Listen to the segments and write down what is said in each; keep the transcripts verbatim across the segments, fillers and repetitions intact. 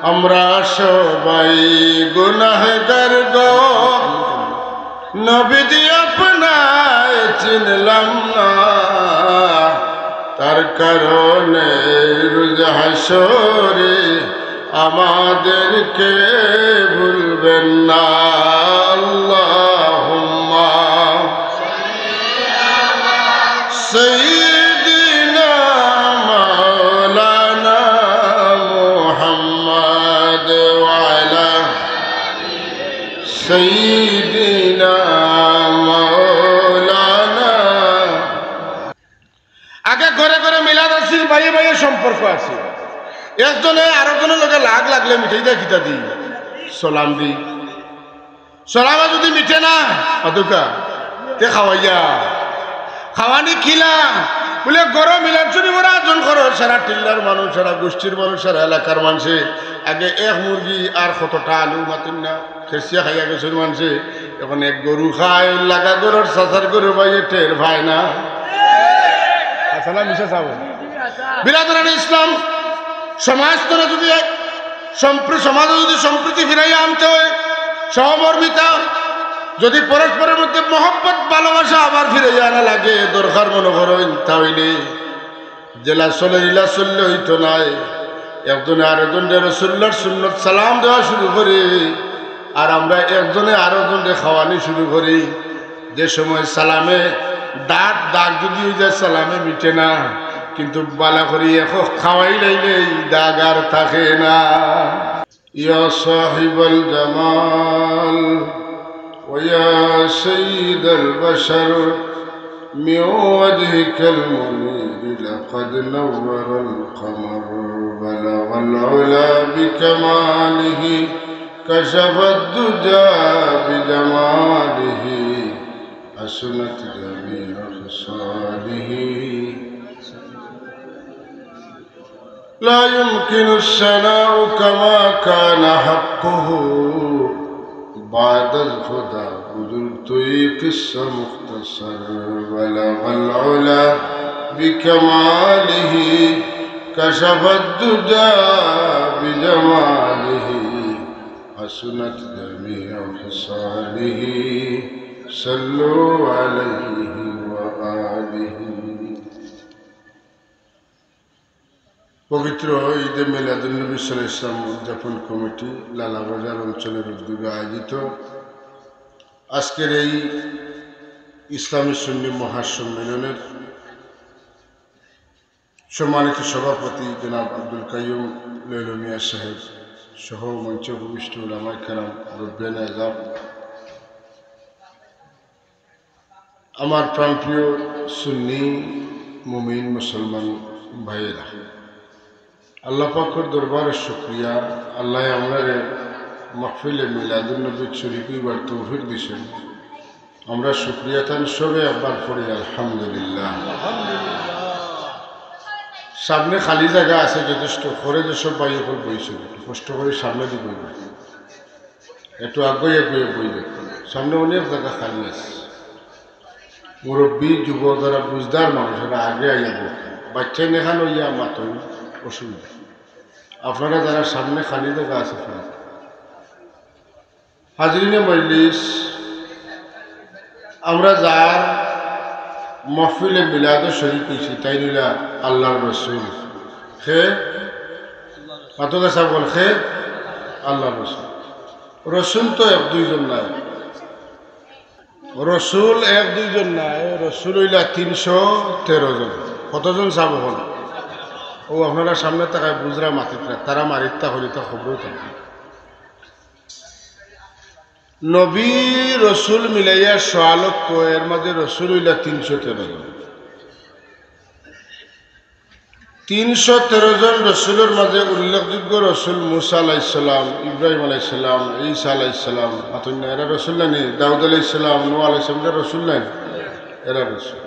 আমরা সবাই গুনাহগার গো, নবীজি আপনায় চিনলাম না, তার কারণে রোজ হাশরে আমাদেরকে ভুলবেন না। আল্লাহুম্মা সাইয়্যিদিনা মাওলানা মুহাম্মদ ওয়া আলা সাইয়্যিদিনা মাওলানা। আগে ঘরে ঘরে মিলাদ আছিল, ভাইয়ে ভাইয়ে সম্পর্ক আছিল। একজনে আরোজনর লগে লাগ লাগলে মিটাইতা কিতা দি? সালাম দি। সালামে যদি মিটে না, মাতুক্কা, তে খাওয়াইয়া। খাওয়ানি কিলা? বুলে, ঘরো মিলাদ শরীফর আয়োজন করো, সারা টিল্লার মানুষ, সারা গোষ্ঠীর মানুষ, সারা এলাকার মানষে। আগে এক মুরগি আর কতটা আলু, মাতুন না, খেসিয়া খাইয়া গেছইন মানষে। এখন এক গরু খায়, লাগা ঘরর চাচার ঘরর ভাইয়ে টের পায় না। হাছা না মিছা চাবো? বিরাদরানে ইসলাম, সমাজ তো যদি এক সম্প্রী-, সমাজে যদি সম্প্রীতি ফিরাইয়া আনতে হয়, সহমর্মিতা, যদি পরস্পরের মধ্যে মহব্বত, ভালোবাসা আবার ফিরাইয়া আনা লাগে, দরকার মনে করইন, তা অইলে যেলা চলে ইলা চললে অইতো নায়। একজনে আরোজনরে রসুলুল্লাহর সুন্নত সালাম দেওয়া শুরু করে, আর আমরা একজনে আরোজনরে খাওয়ানি শুরু করি। যে সময় সালামে দাগ, দাগ যদি অই যায়, সালামে মিটে না, কিন্তু বালা করি এক খাওয়াই লাইলে এই দাগ আর থাকে না। يا صاحب الجمال ويا سيد البشر، من وجهك المنير لقد نور القمر، بلغ العلا بكماله، كشف الدجى بجماله، حسنت جميع خصاله. لا يمكن الثناء كما كان حقه، بعد الخدا بزرگ توئی قصہ مختصر، بلغ العلا بكماله، كشف الدجى بجماله، حسنت جميع خصاله، صلوا عليه وآله. পবিত্র ঈদে মিলাদুন্নবী সাল্লাল্লাহু আলাইহি ওয়াসাল্লাম উদযাপন কমিটি লালাবাজার অঞ্চলের উদ্যোগে আয়োজিত আজকের এই ইসলামী সুন্নি মহাসম্মেলনের সম্মানিত সভাপতি জনাব আব্দুল কাইয়ুম লইলু মিয়া সাহেব সহ মঞ্চে উপবিষ্ট উলামায়ে কেরাম, মুরব্বিয়ানে আযম, আমার প্রাণপ্রিয় সুন্নি মুমিন মুসলমান ভাইয়েরা, আল্লাহ পাকর দরবারে শুকরিয়া, আল্লাহ আমরারে মাহফিলে মিলাদুন নবীত শরীক অইবার তৌফিক দিছইন। আমরা শুকরিয়া তান সবে একবার পড়ি আলহামদুলিল্লাহ। সামনে খালি জাগা আছে যথেষ্ট, পরে যে সব ভাই অকল বইছইন, একটু কষ্ট করি সামনেদি বইবা। একটু আগুয়াই আগুয়াই বইবা, সামনে অনেক জাগা খালি আছে। মুরব্বি, যুবক, যারা বুঝদার মানুষ, এরা আগে আইয়া বইবা। বাচ্চাইন এখান অইয়া মাতইন, অসুবিধা। আপনারা যারা সামনে খালি জাগা আছে, আপনারা। হাজিরিনে মজলিস, আমরা যার মাহফিলে মিলাদো শরীক অইছি, তাইন অইলা আল্লাহর রসুল। কে? মাতুক্কা সাব অকল, কে? আল্লাহর রসুল। রসুল তো এক দুইজন নায়, রসুল এক দুইজন নায়, রসুল অইলা তিনশো তেরো জন। কতজন সাব অকল? অউ আপনারা সামনে থাকায় বুঝরা মাতিতরা, তারা মারিত্তা কইলে তা খবরও থাকে। নবী রসুল মিলাইয়া সোয়া লক্ষ, এর মাঝে রসুল অইলা তিনশো তেরো জন। তিনশো তেরো জন রসুলর মাঝে উল্লেখযোগ্য রসুল মুসা আলাইহিস সালাম, ইব্রাহিম আলাইহিস সালাম, ঈসা আলাইহিস সালাম, মাতইন না, এরা রসুল নানি? দাউদ আলাইহিস সালাম, নূহ আলাইহিস সালাম, এরা রসুল নানি? এরা রসুল।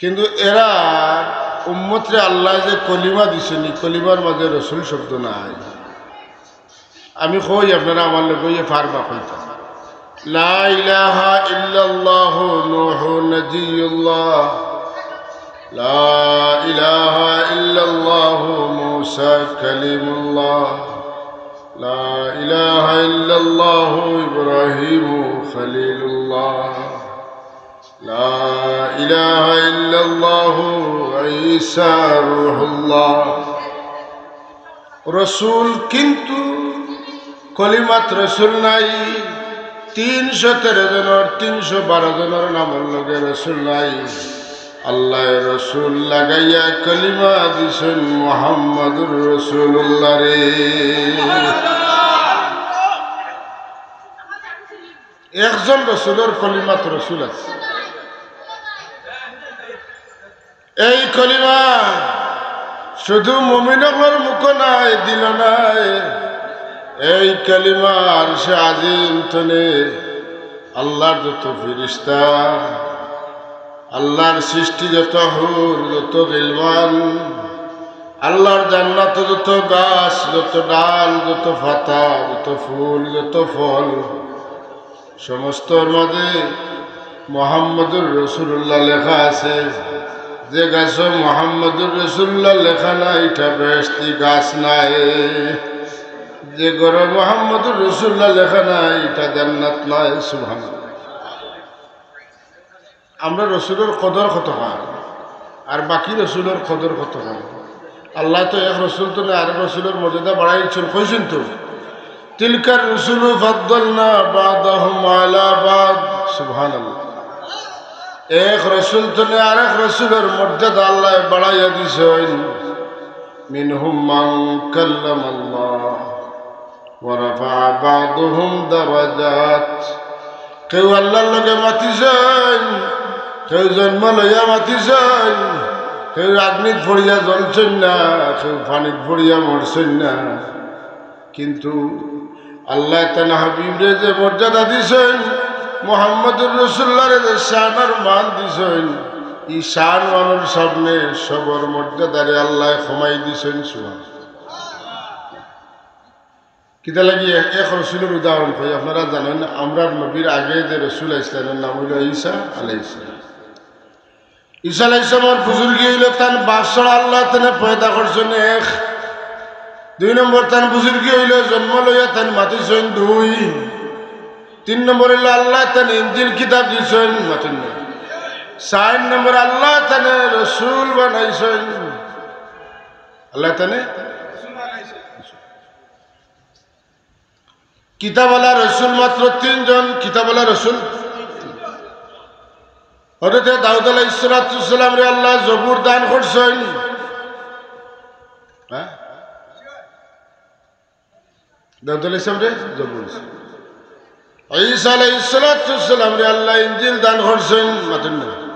কিন্তু এরা উম্মতরে আল্লায় যে কলিমা দিছইন, ই কলিমার মাঝে রসুল শব্দ নাই। আমি কই, আপনারা আমার লগে অইয়া পারবা কইতা। লা ইলাহা ইল্লাল্লাহু নূহু নাজিয়ুল্লাহ। لا إله إلا الله موسى كليم الله، لا إله إلا الله إبراهيم خليل الله، لا إله إلا الله عيسى روح الله। রসুল, কিন্তু কলিমাত রসুল নাই। তিনশো তেরো জনর, তিনশো বারো জনর নামর লগে রসুল নাই। আল্লায় রসুল লাগাইয়া কলিমা দিছইন মুহাম্মাদুর রাসূলুল্লাহরে। একজন রসুলর কলিমাত রসুল আছে। এই কলিমা শুধু মুমিন অকলর মুখো নায়, দিলো নায়। এই কলিমা আরশে আজিম তনে আল্লাহর যত ফিরিস্তা, আল্লাহর সৃষ্টি যত হুর, যত গিলমান, আল্লাহর জান্নাত যত গাছ, যত ডাল, যত পাতা, যত ফুল, যত ফল, সমস্তর মাঝে মুহাম্মাদুর রাসূলুল্লাহ লেখা আছে। যে গাছো মুহাম্মাদুর রাসূলুল্লাহ লেখা নাই, ইটা বেহেশতি গাছ নায়। যে ঘরো মুহাম্মাদুর রাসূলুল্লাহ লেখা নাই, ইটা জান্নাত নায়। সুবহানাল্লাহ। আমরা রসুলর কদর কতখান, আর বাকি রসুলর কদর কতখান? আল্লায় তো এক রসুল তনে আরেক রসুলর মর্যাদা বাড়াই দিছইন, কইছইন তো, "তিলকার রুসুলু ফাদ্দালনা বা'দাহুম আলা বা'দ।" সুবহানাল্লাহ। এক রসুল তনে আরেক রসুলর মর্যাদা আল্লায় বাড়াইয়া দিছইন। মিনহুম মান কাল্লামাল্লাহ। ওয়া রাফাআ বা'দাহুম দারাজাত। কেউ আল্লাহর লগে মাতিছইন, কেউ জন্ম লইয়া মাতিছইন, কেউ আগ্নিত পড়িয়া জ্বলছইন না, কেউ পানিত পড়িয়া মরছইন না। কিন্তু আল্লায় তান হাবিবরে যে মর্যাদা দিছইন, মুহাম্মাদুর রাসূলুল্লাহরে যে শান আর মান দিছইন, ই শান মানর সামনে সবর মর্যাদারে আল্লায় কমাই দিছইন। সুবহান। কিতা লাগি এক, এক রসুলর উদাহরণ কই, আপনারা জানইন, আমরার নবীর আগে যে রসুল আইছলা, এর নাম অইলো ঈসা আলাইহিস সালাম। ঈসা আলাইহিস সালামর বুজুর্গি অইলো তান বাপ ছাড়া আল্লায় তানে পয়দা করছইন এক। দুই নম্বর, তান বুজুর্গি অইলো জন্ম লইয়া তান মাতিছইন দুই। তিন নম্বর অইলো আল্লায় তানে ইনজিল কিতাব দিছইন, মাতইন না। চাইর নম্বর, আল্লায় তানে রসুল বানাইছইন। আল্লায় তানে কিতাবআলা রসুল মাত্র তিনজন, কিতাবআলা রসুল। হযরতে দাউদ আলাইহিস সালাতু ওয়াস সালামরে আল্লায় জবুর দান করছইন। হ্যাঁ? দাউদ আলাইহিস সালামরে জবুর। ঈসা আলাইহিস সালাতু ওয়াস সালামরে আল্লায় ইনজিল দান করছইন, মাতইন না।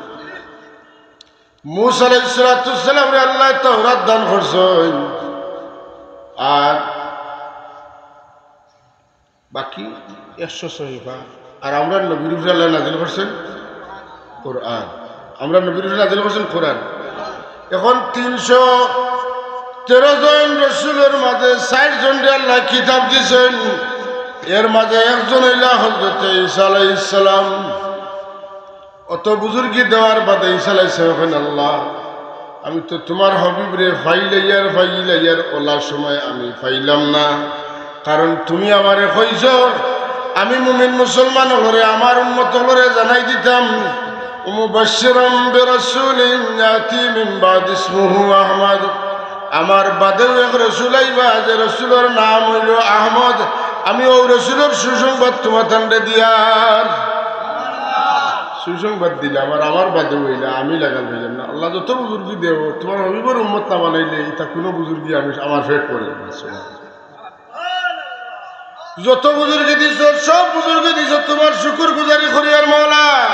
মুসা আলাইহিস সালাতু ওয়াস সালামরে আল্লায় তাওরাত দান করছইন। আর বাকি একশো সহিফা। আর আমরার নবীর উপরে আল্লায় নাজিল করছইন কোরআন। আমরার নবীর উপরে নাজিল করছইন কোরআন। এখন তিনশো তেরো জন রসুলর মাঝে চাইর জনরে আল্লায় কিতাব দিছইন। এর মাঝে একজন অইলা হযরতে ঈসা আলাইহিস সালাম। অত বুজুর্গি দেওয়ার বাদে ঈসা আলাইহিস সালাম কইন, "আল্লাহ, আমি তো তুমার হাবিবরে পাইলাইয়ার, পাইলাইয়ার অলা সময় আমি পাইলাম না, কারণ তুমি আমারে কইছো, আমি মুমিন মুসলমান অকলরে, আমার উম্মত অকলরে জানাই দিতাম, মুবাশশিরাম বিরাসূলিন ইয়াতি মিন বাদি ইসমুহু আহমদ, আমার বাদেও এক রসুল আইবা, যে রসুলর নাম অইলো আহমদ, আমি অউ রসুলর সুসংবাদ তুমাতানরে দিয়ার।" সুসংবাদ দিলাম, আর আমার বাদেও অইলা, আমি লাগাল অইলাম না। আল্লাহ যত বুজুর্গি দেও, তুমার হাবিবর উম্মত না বানাইলে ইতা কুনু বুজুর্গি আমি, আমার পেট পড়ে না। যত বুজুর্গি দিছো, সব বুজুর্গি দিছো, তুমার শুকুর গুজারি করিয়ার মাওলা।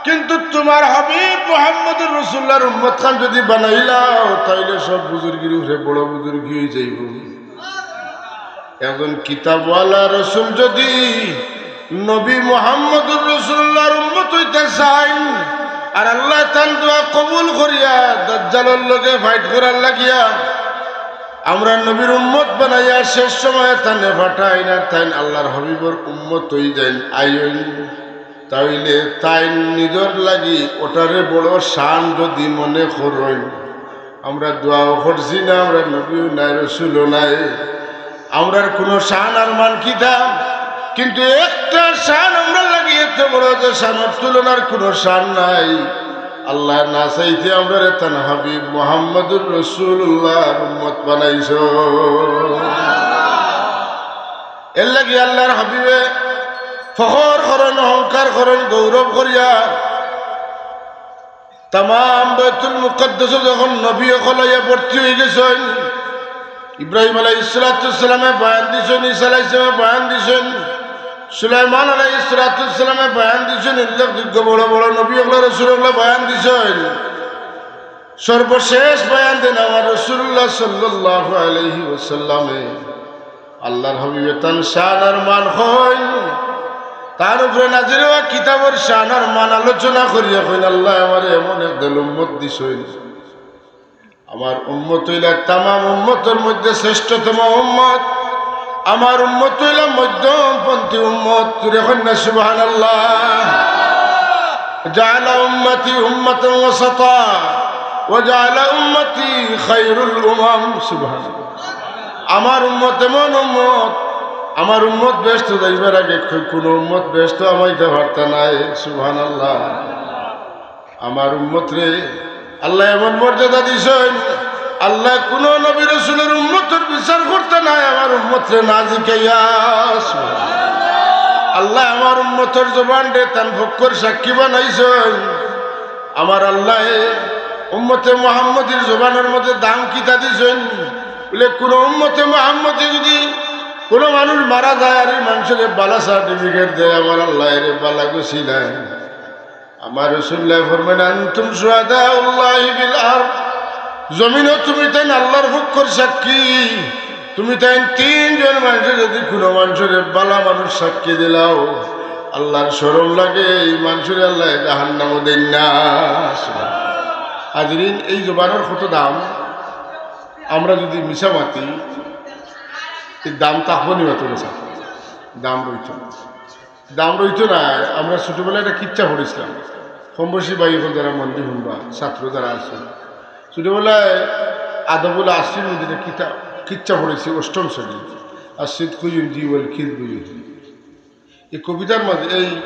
কিন্তু তুমার হাবিব মুহাম্মদুর রাসূলুল্লাহর উম্মত খান যুদি বানাইলাও, তাইলে সব বুজুর্গির উপরে বড় বুজুর্গি অইযাইবো। একজন কিতাবআলা রসুল যুদি নবী মুহাম্মদুর রাসূলুল্লাহর উম্মত অইতা চাইন, আর আল্লায় তান দোয়া কবুল করিয়া দাজ্জালর লগে ফাইট করার লাগিয়া আমরার নবীর উম্মত বানাইয়া শেষ সময়ে তানে ফাটাইন, আর তাইন আল্লাহর হাবিবর উম্মত অইযাইন, আইন। তাইলে তাইন নিজর লাগি ওটারে বড় শান যদি মনে করইন, আমরা দোয়াও করছি না, আমরা নবীও নাই, রসুলও নাই, আমরার কোনো শান আর মান কিতা? কিন্তু একটা শান আমরার লাগি এত বড় যে শানর তুলনার কোনো শান নাই। আল্লায় না চাইতে আমরারে তান হাবিব মুহাম্মদুর রাসূলুল্লাহর উম্মত বানাইছইন। এর লাগি আল্লাহর হাবিবে ফখর করইন, অহংকার করইন, গৌরব করিয়া। তামাম বায়তুল মুকাদ্দাসো যখন নবী অকল আইয়া ভর্তি অইগেছইন, ইব্রাহিম আলাইহিস সালাতু ওয়াস সালামে বয়ান দিছইন, ঈসা আলাইহিস সালামে বয়ান দিছইন, সুলাইমান আলাইহিস সালাতু ওয়াস সালামে বয়ান দিছইন, উল্লেখযোগ্য বড় বড় নবী অকল, রসুল অকলে বয়ান দিছইন। সর্বশেষ বয়ান দেন আমার রাসূলুল্লাহ সাল্লাল্লাহু আলাইহি ওয়াসাল্লামে। আল্লাহর হাবিবে তান শান আর মান কইন, তার উপরে নাজিল অওয়া কিতাবর শান আর মান আলোচনা করিয়া কইন, আল্লায় আমারে এমন একদল উম্মত দিছইন, আমার উম্মত অইলা তামাম উম্মতর মধ্যে শ্রেষ্ঠতম উম্মত, আমার উম্মত অইলা মধ্যমপন্থী উম্মত। জোরে কইন না সুবহানাল্লাহ। জাআলা উম্মতি উম্মাতান ওয়াসাতা ওয়া জাআলা উম্মতি খায়রুল উমাম। সুবহানাল্লাহ। আমার উম্মত এমন উম্মত, আমার উম্মত বেহেশতো যাইবার আগে কো-, কোনো উম্মত বেহেশতো হামাইতা পারতা নায়। সুবহানাল্লাহ। আমার উম্মতরে আল্লায় এমন মর্যাদা দিছইন, আল্লায় কোনো নবী রসুলর উম্মতর বিচার করতা নায়, আমার উম্মতরে না জিকাইয়া। আল্লায় আমার উম্মতর জবানরে তান পক্ষর সাক্ষী বানাইছইন। আমার আল্লায় উম্মতে মুহাম্মদীর জবানর মধ্যে দাম কিতা দিছইন, বলে কোনো উম্মতে মুহাম্মদী যদি কোনো মানুষ মারা যায় আর ই মানুষরে বালা সার্টিফিকেট দেয়, আমার আল্লায় এরে বালা গছিলাইন। আমার রাসূলুল্লায় ফরমাইন, "আনতুম শুহাদাউল্লাহি ফিল আরদ।" জমিনো তুমি তাইন আল্লাহর পক্ষর সাক্ষী, তুমি তাইন তিনজন মানুষে যদি কোনো মানুষরে বালা মানুষ সাক্ষী দিলাও, আল্লাহর শরম লাগে, এই মানুষরে আল্লায় জাহান্নামো দেইন না। হাজিরিন, এই জবানর কত দাম। আমরা যদি মিছা মাতি, এই দাম থাকবো নি বা তোর কাছে? দাম রইতো না। দাম রইতো না। আমরা ছোটবেলায় একটা কিচ্ছা পড়ছিলাম, কম বয়সী ভাই অকল যারা মন দি হুনবা, ছাত্র যারা আছে, ছোটবেলায় আদবুল আশরির মধ্যে একটা কিতা-, কিচ্ছা পড়ছি, অষ্টম শ্রেণী, আর সিদ্কু ইউনজি ওয়াল কিযবু ইউনজি। এই কবিতার মাঝে, এই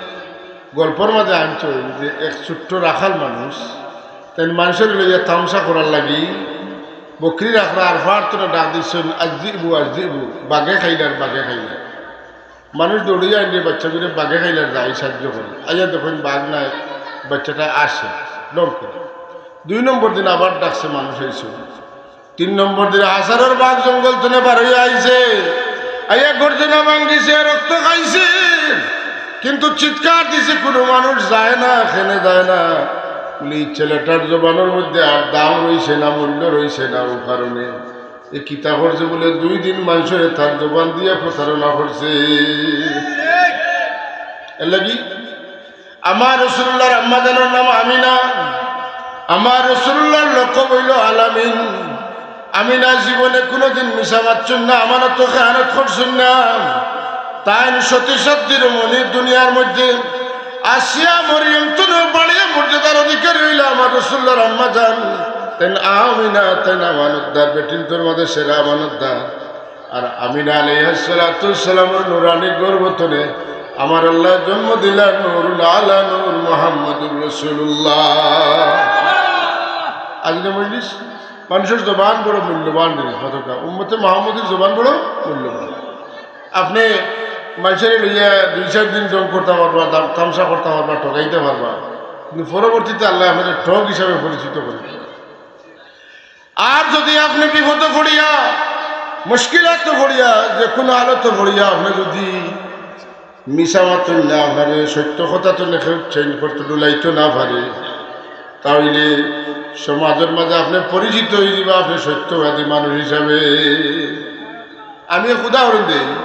গল্পর মাঝে আনছে যে এক ছোট্ট রাখাল মানুষ, তাইন মানুষরে লইয়া তামশা করার লাগি বকরি রাখরা আর ফার তোরা ডাক দিছইন, "আযযিবু, আযযিবু, বাঘে খাইলার, বাঘে খাইলার।" মানুষ দৌড়িয়া আইন বাচ্চাগুলো বাঘে খাইলার যায় সাহায্য করে। আইয়া দেখইন বাঘ নাই, বাচ্চাটা আসে, ডর করে। দুই নম্বর দিন আবার ডাকছে, মানুষ আইছে। তিন নম্বর দিন হাজারোর বাঘ জঙ্গল তুলে বার হইয়া আইছে। আইয়া গর্জনা ভাঙ্গিছে, রক্ত খাইছে, কিন্তু চিৎকার দিছে, কোনো মানুষ যায় না, খেনে যায় না। বলে, "এই ছেলেটার জবানর মধ্যে আর দাম রইছে না, মূল্য রইছে না, ও কারণে এই কিতা করছে বলে দুই দিন মানুষরে তার জবান দিয়া প্রতারণা করছে।" এর লাগি আমার রাসূলুল্লাহর আম্মা জানর নাম আমিনা। আমার রাসূলুল্লাহর লকব অইলো আল আমিন। আমিনা জীবনে কোনোদিন মিছা মাতছইন না, আমানতো খেয়ানত করছইন না। তাইন সতী সাধ্বীর মণি দুনিয়ার মধ্যে আসিয়া মরিয়ম তুনো বাড়িয়া মর্যাদার অধিকারী অইলা আমার রাসূলুল্লাহর আম্মা জান। তাইন আমিনা, তাইন আমানতদার, বেটিন্তর মাঝে সেরা আমানতদার। আর আমিনা আলাইহাস সালাতু ওয়াস সালামর নুরানি গর্ভ তনে আমার আল্লায় জন্ম দিলা নূরুন আলা নূর মুহাম্মদুর রাসূলুল্লাহ। আজকে মজলিস, মানুষর জবান বড় মূল্যবান জিনিস, কতটা উম্মতে মুহাম্মদীর জবান বড় মূল্যবান। আপনে মানুষরে লইয়া দুই চার দিন জং করতা পারবা, তাম-, তামশা করতা পারবা, ঠগাইতা পারবা, কিন্তু পরবর্তীতে আল্লায় আপনারে ঠগ হিসাবে পরিচিত করে। আর যদি আপনে বিপদো পড়িয়া, মুশকিলাতো পড়িয়া, যে কোনো হালতো পড়িয়া আপনে যদি মিছা মাতইন না, আপনারে সত্য কথা তো লেখে উচ্চারণ করতে ডুলাইতো না পারে, তাইলে সমাজর মাঝে আপনে পরিচিত অইযিবা আপনে সত্যবাদী মানুষ হিসাবে। আমি এক উদাহরণ দেই,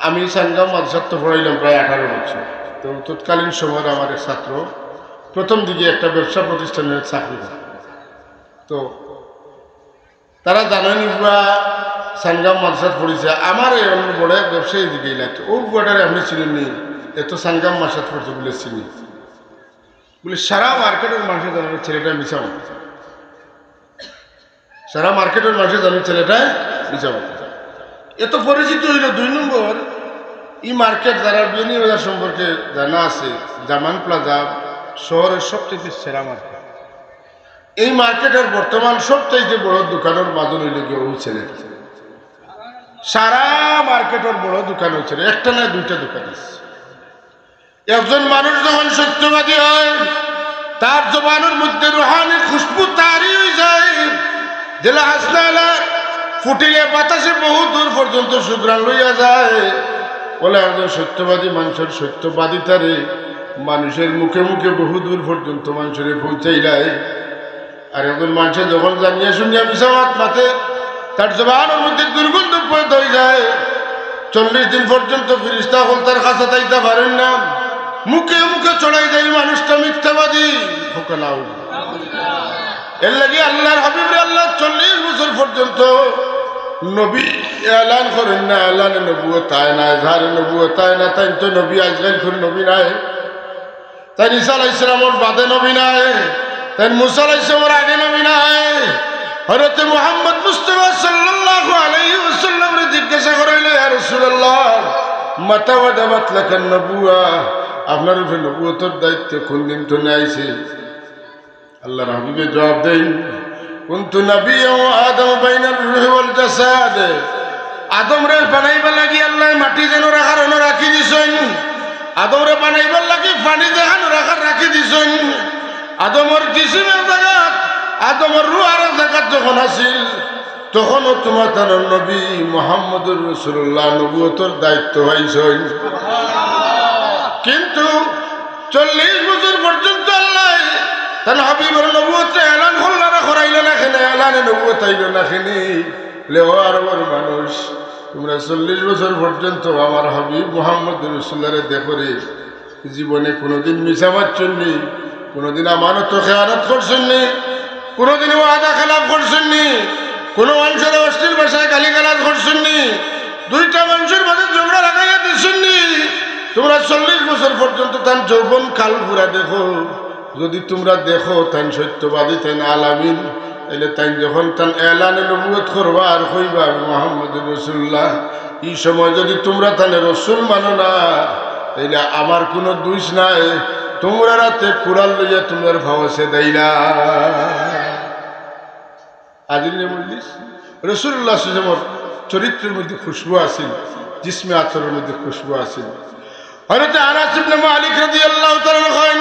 আমি সানগাঁও মাদ্রাসাত তো পড়াইলাম প্রায় আঠারো বছর। তো তৎকালীন সময়ের আমার এক ছাত্র প্রথম দিকে একটা ব্যবসা প্রতিষ্ঠানে চাকরি করে। তো তারা জানইন নি পুয়া সানগাঁও মাদ্রাসাত পড়ছে, আমার এই বড় এক ব্যবসায়ী দিকে লাগতো, ও পুয়াটারে আপনে চিনইন নি? এত সাঙ্গাম মাসাত পড়ছে বুলে চিনি। বুলে সারা মার্কেটর মানষে জানইন ছেলেটা মিছা মাতে। সারা মার্কেটর মানষে জানইন ছেলেটা মিছা মাতে। এত পরিচিত অইলো। দুই নম্বর, ই মার্কেট যারার বিয়ানীবাজার সম্পর্কে জানা আছে, জামান প্লাজা শহরর সবচাইতে সেরা মার্কেট। এই মার্কেটর বর্তমান সবচাইতে বড় দোকানর মাজন অইলো গিয়া অউ ছেলেটা। সারা মার্কেটর বড় দোকান অউ ছেলে, একটা না দুইটা দোকান আছে। একজন মানুষ যখন সত্যবাদী হয়, তার জবানর মধ্যে রুহানি খুশবু তারি অইযায়। যেলা হাসনালা ফুটিলে বাতাসে বহু দূর পর্যন্ত সুঘ্রাণ লইয়া যায়। অলা একজন সত্যবাদী মানষর সত্যবাদিতারে মানষর মুখে মুখে বহু দূর পর্যন্ত মানষরে পৌঁছাইলায়। আর একজন মানষে যখন জানিয়া শুনিয়া মিছা মাত মাতে, তার জবানর মধ্যে দুর্গন্ধ পয়দা অইযায়। চল্লিশ দিন পর্যন্ত ফিরিস্তা অকল তার কাছে যাইতা পারইন না। মুখে মুখে ছড়াই যায়, মানুষটা মিথ্যাবাদী। হোক না হোক। এরলাগি আল্লার হাবিবরে আল্লায় চল্লিশ বছর পর্যন্ত নবী এলান করইন না, এলানে নবুয়ত আয় না, এজহারে নবুয়ত আয় না। তাইন তো নবী, আইজকাইল কুনু নবী নায়। তাইন ঈসা আলাইহিস সালামর বাদে নবী নায়, তাইন মুসা আলাইহিস সালামর আগে নবী নায়। হযরতে মুহাম্মদ মুস্তাফা সাল্লাল্লাহু আলাইহি ওয়াসাল্লামরে জিজ্ঞাসা করা অইলো, "ইয়া রাসূলুল্লাহ, মাতা ওয়াজাবাত লাকান নবুওয়া, আপনার উপরে নবুয়তর দায়িত্ব কুন দিন তনে আইছে?" আল্লার হাবিবে জবাব দেইন, "কুনতু নাবিয়্যান ওয়া আদামু বাইনার রূহি ওয়াল জাসাদ।" আদমরে বানাইবার লাগি আল্লায় মাটি যেন রাখার অনো রাখি দিছইন, আদমরে বানাইবার লাগি পানি যেখানো রাখার রাখি দিছইন। আদমর জিসিম এক জাগাত, আদমর রুহ আরক জাগাত যখন আছিল, তখনও তুমার তানর নবী মুহাম্মদুর রাসূলুল্লাহ নবুয়তর দায়িত্ব পাইছইন। কিন্তু চল্লিশ বছর পর্যন্ত আল্লায় তান হাবিবর নবুয়তরে এলান করলা না, করাইলা না কেনে, এলানে নবুয়ত আইলো না কেনে? লে ও আরবর মানুষ, তুমরা চল্লিশ বছর পর্যন্ত আমার হাবিব মুহাম্মদুর রাসূলুল্লাহরে দেখরে, জীবনে কুনুদিন মিছা মাতছইন নি, কুনুদিন আমানতো খেয়ানত করছইন নি, কুনুদিন ওয়াদা খেলাফ করছইন নি, কুনু মানষরে অশ্লীল ভাষায় গালিগালাজ করছইন নি, দুইটা মানষর মাঝে ঝগড়া লাগাইয়া দিছইন নি। তুমরা চল্লিশ বছর পর্যন্ত তান যৌবন কাল পুরা দেখো, যুদি তুমরা দেখো তাইন সত্যবাদী, তাইন আল আমিন, তাইলে তাইন যখন তান এলানে নবুয়ত করবা আর কইবা, "আমি মুহাম্মদুর রাসূলুল্লাহ", ই সময় যুদি তুমরা তানে রসুল মানো না, তাইলে আমার কুনু দুষ নাই, তুমরার আতে কুড়াল লইয়া তুমরার ফাওসে দাইলা। আজির মজলিস, রাসূলুল্লাহ সাল্লাল্লাহু আলাইহি ওয়াসাল্লামর চরিত্রর মধ্যে খুশবু আছিল, জিসমে আতরর মধ্যে খুশবু আছিল। হযরত আনাস ইবনে মালিক রাদিয়াল্লাহু তাআলা আনহু কইন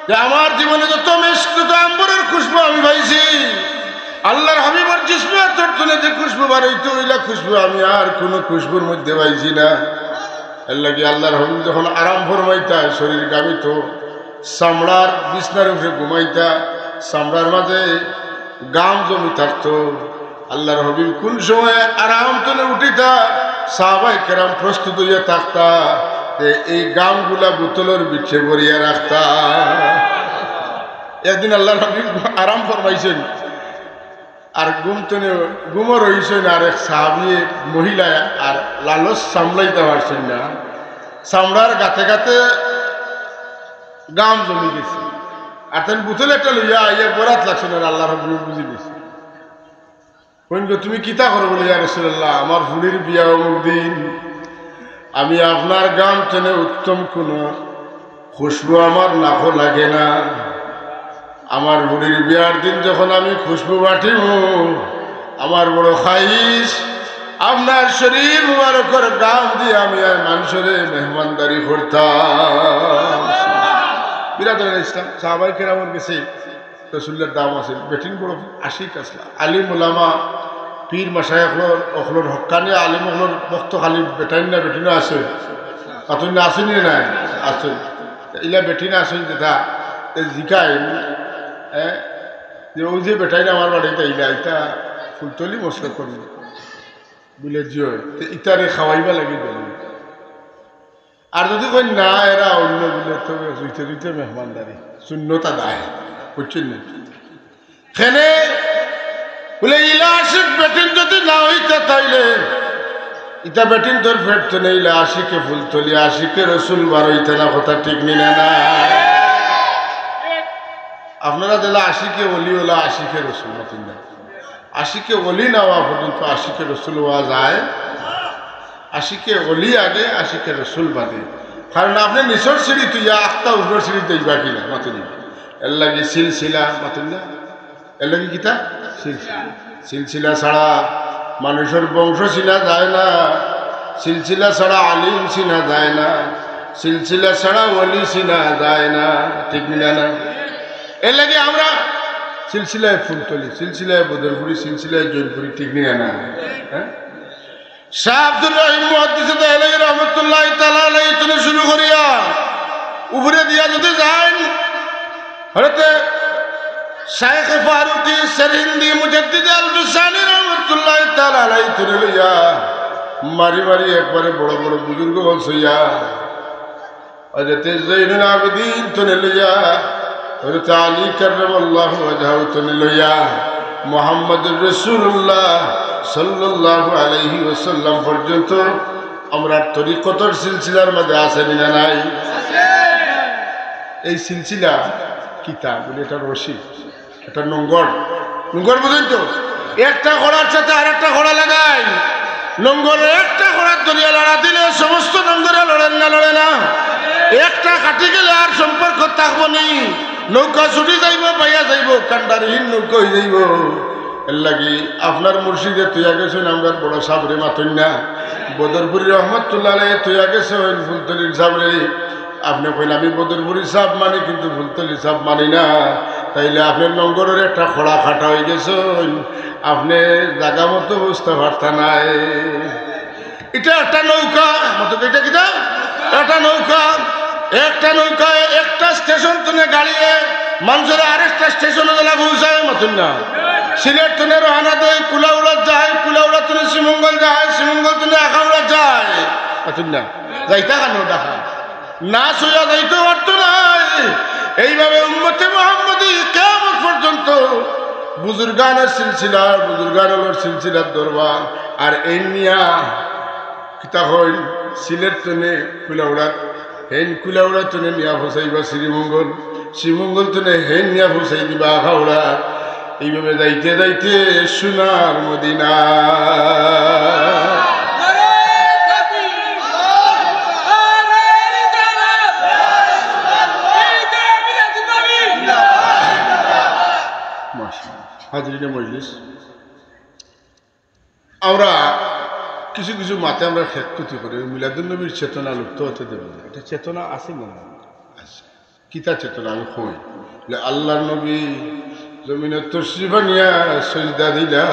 যে, "আমার জীবনে যত মিস্ক, যত আম্বরর খুশবু আমি পাইছি, আল্লাহর হাবিবর জিসমে আতর তনে যে খুশবু বার অইতো, অইলা খুশবু আমি আর কুনু খুশবুর মধ্যে পাইছি না।" এরলাগি আল্লাহর হাবিব যখন আরাম ফরমাইতা, শরীর গামিত, চামড়ার বিছনার উপরে ঘুমাইতা, চামড়ার মাঝে গাম জমি থাকতো। আল্লাহর হাবিব কুন সময় আরাম তনে উঠিতা, সাহাবায়ে কেরাম প্রস্তুত অইয়া থাকতা, তে এই গামগুলা বোতলর ভিতরে ভরিয়া রাখতা। একদিন আল্লাহর হাবিব আরাম ফরমাইছইন, আর ঘুম তনে, ঘুমো রইছইন, আর এক সাহাবিয়ে মহিলা আর লালচ সামলাইতা পারছইন না, চামড়ার গাতে গাতে গাম জমি গেছে। আর তাইন বোতল একটা লইয়া আইয়া বরাত লাগছইন, আর আল্লাহর হাবিব বুঝি নিছইন। কইন গো, "তুমি কিতা করো?" বলে, "ইয়া রাসূলুল্লাহ, আমার ফুড়ির বিয়া অমুক দিন, আমি আপনার গাম তনে উত্তম কুনু খুশবু আমার নাকো লাগে না। আমার ফুড়ির বিয়ার দিন যখন আমি খুশবু বাটিমু, আমার বড় খাইশ, আপনার শরীর মুবারকর গাম দিয়া আমি আর মানষরে মেহমানদারি করতাম।" বিরাদরানে ইসলাম, সাহাবায়ে কেরামর গেছে রাসূলুল্লাহর দাম আছিল, বেটিন বড় আশিক আছলা। আলিম উলামা, পীর মাশায়েখ অকলর, অকলর হক্কানি আলিম অকলর বক্ত খালি বেটাইন না বেটিনও আছে। মাতইন না, আছে নি নাই? আছে। ইলা বেটিন আছে যেটা, এ জিকাইন, এ, যে অউ যে বেটাইন আমার বাড়িত আইলা, ইটা ফুলতলি মসজিদ করি। বুলে, "জি অয়।" তে ইতারে খাওয়াইবা লাগি বলি। আর যুদি কইন, "না, এরা অইন্য," বুলে, তবে জুইতে জুইতে মেহমানদারি, সুন্নত আদায়, বুঝছইন নি? কেনে বুলে, ইলা আশিক বেটিন যুদি না অইতা তাইলে ইতা বেটিন্তর পেট তনে ইলা আশিকে ফুলতলি, আশিকে রসুল বারইতা না, কথা ঠিক নি না? না, আপনারা যেলা আশিকে অলি, অলা আশিকে রসুল, মাতইন না। আশিকে অলি না অওয়া পর্যন্ত আশিকে রসুল অওয়া যায়। আশিকে অলি আগে, আশিকে রসুল বাদে। কারণ আপনে নিচর সিঁড়ি তুইয়া আখতা উপরর সিঁড়ি দেইবা কিনা, মাতইন না। এরলাগি সিলসিলা, মাতইন না। এরলাগি কিতা? সিলসিলা। সিলসিলা ছাড়া মানুষর বংশ চিনা যায় না, সিলসিলা ছাড়া আলিম চিনা যায় না, সিলসিলা ছাড়া ওলি চিনা যায় না, ঠিক নি না? এরলাগি আমরা সিলসিলায় ফুলতলি, সিলসিলায় বদরপুরি, সিলসিলায় জৈনপুরি, ঠিক নি না? হ্যাঁ? শাহ আব্দুর রহিম মুহাদ্দিসে দেহলভী রহমতুল্লাহি তাআলা আলাইহি তনে শুরু করিয়া উপরে দিয়া যদি যাইন, হযরতে শাইখ ফারুকী সিরহিন্দি মুজাদ্দিদে আল ফিসানী রহমতুল্লাহি তাআলা আলাইহি তনে লইয়া মারি মারি একবারে বড় বড় বুজুর্গ অকল ছইয়া, হযরতে জৈনুল আবেদিন তনে লইয়া, হযরতে আলী কাররামাল্লাহু ওয়াজহাহু তনে লইয়া, মুহাম্মদুর রাসূলুল্লাহ সাল্লাল্লাহু আলাইহি ওয়াসাল্লাম পর্যন্ত আমরার তরিকতর সিলসিলার মাঝে আছে নি না নাই? এই সিলসিলা কিতা বলি, এটা রশি, এটা নোঙর। নোঙর বুঝইন তো? একটা কড়ার সাথে আরেকটা কড়া লাগাই, নোঙরে একটা কড়াত ধরিয়া লাড়া দিলে সমস্ত নোঙরে লড়ের না, লড়ে না? একটা কাটি গেলে আর সম্পর্ক থাকবো নি? নৌকা ছুটি যাইবো, বাইয়া যাইবো, কান্ডারহীন নৌকা অইযাইবো। এরলাগি আপনার মুর্শিদে থইয়া গেছইন আমরার বড় সাবরে, মাতইন না। বদরপুরি রহমতুল্লাহ আলাইহি থইয়া গেছইন ফুলতলির সাবরে। আপনে কইন, "আমি বদরপুরি সাব মানি, কিন্তু ফুলতলি সাব মানি না।" তাইলে আপনে নোঙরর একটা কড়া কাটা অইগেছইন, আপনে জাগা মতো বইতা পারতা নায়। ইটা একটা নৌকা, মাতইন তো, ইটা কিতা? একটা নৌকা। একটা নৌকায় একটা স্টেশন তনে গাড়িয়ে মানষরে আরেকটা স্টেশনো যেলা পৌঁছায়, মাতইন না। সিলেট তনে রওয়ানা দেয়, কুলাউড়াত যায়, কুলাউড়া তনে শ্রীমঙ্গল যায়, শ্রীমঙ্গল তনে আখাউড়াত যায়, মাতইন না। যাইতা কানো ঢাকা? না ছইয়া যাইতো পারতো নায়। এইভাবে উম্মতে মুহাম্মদী কিয়ামত পর্যন্ত বুজুর্গানের সিলসিলা, বুজুর্গান অকলর সিলসিলার দরবার। আর এইন নিয়া কিতা কইন, সিলেট তনে কুলাউড়াত, হেইন কুলাউড়া তনে নিয়া পৌঁছাইবা শ্রীমঙ্গল, শ্রীমঙ্গল তনে হেইন নিয়া পৌঁছাই দিবা আখাউড়া। এইভাবে যাইতে যাইতে সোনার মদিনা। মাশাআল্লাহ। হাজিরিনে মজলিস, আমরা কিছু কিছু মাতে আমরা ক্ষেত ক্ষতি করি, ওই মিলাদুন নবীর চেতনা লুপ্ত হতে দেব না। এটা চেতনা আছে মনে হয়। আচ্ছা, কিতা চেতনা আমি কই? বলে, আল্লাহর নবী জমিনে তশরিফ আনিয়া সজদা দিলা।